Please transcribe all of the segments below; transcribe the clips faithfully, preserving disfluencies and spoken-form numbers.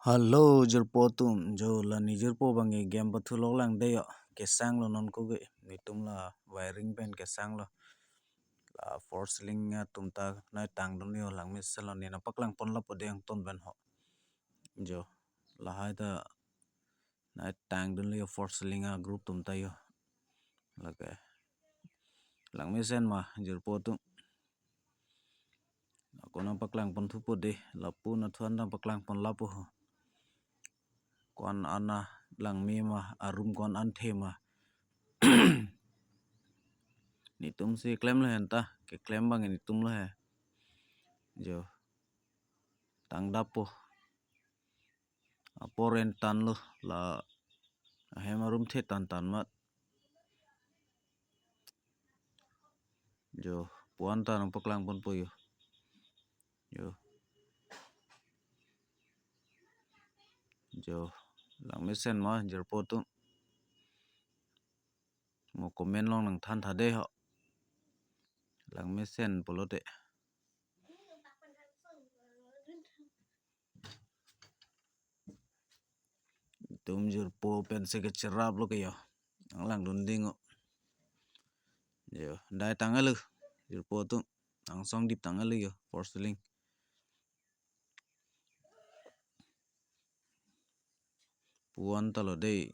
Hello, jirpo atum. Jo, la ne jirpo abang ke game pathu lok lang de yo. Kesang lo non ko ke. Netum la wiring pen kesang lo. La false ceiling atum ta nai tangdun yo, langmesen lo, ne nangpaklang pon lapo de angton pen ho. Jo, lahai ta nai tangdun yo false ceiling agroup atum ta yo. Lake. Langmesen ma, jirpo atum. Ako nangpaklang pon thupo de, lapu nathuan nangpaklang pon lapo ho. Ko-an ana langme ma, arum ko-an anthe ma. Netum si klem lo hen ta, keklem abang netum lo he. Jo. Tangdap po. Apor en tan lo, la ahem arum the tan tan mat. Jo, puan ta nangpaklang ponpo yo. Jo. Jo, langmesen ma, jirpo atum. Mo comment along nangthan tha de ho. Langmesen pulote. Netum jirpo pensi kecherap lo ke yo. Nanglangdun ding o. Jo, dai tang alu. Jirpo atum. Angsong dip tang alu yo. False ceiling. Puan ta lo de.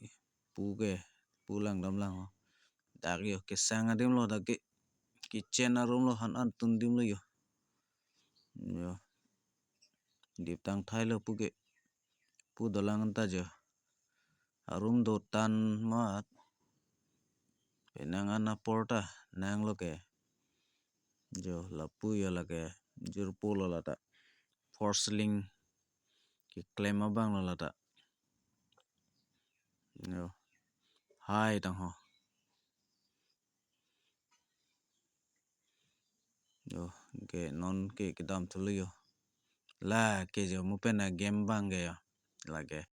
Pu ke. Pu langdam lang ho. Dak yo. Kesang adim lo dak ke. Kitchen arum lo han an tun dim lo yo. Jo. Dip tang thai lo pu ke. Pu dolang ta jo. Arum do tan mat. Penang ana apor ta nang lo ke. Jo, lapu yo lake. Jirpo lo lata. False ceiling. Keklem abang lo lata. Jo. Hai tang ho. Jo, ke non ke kedam thulo yo. La ke jo mo pen a game abang ke yo. Lake.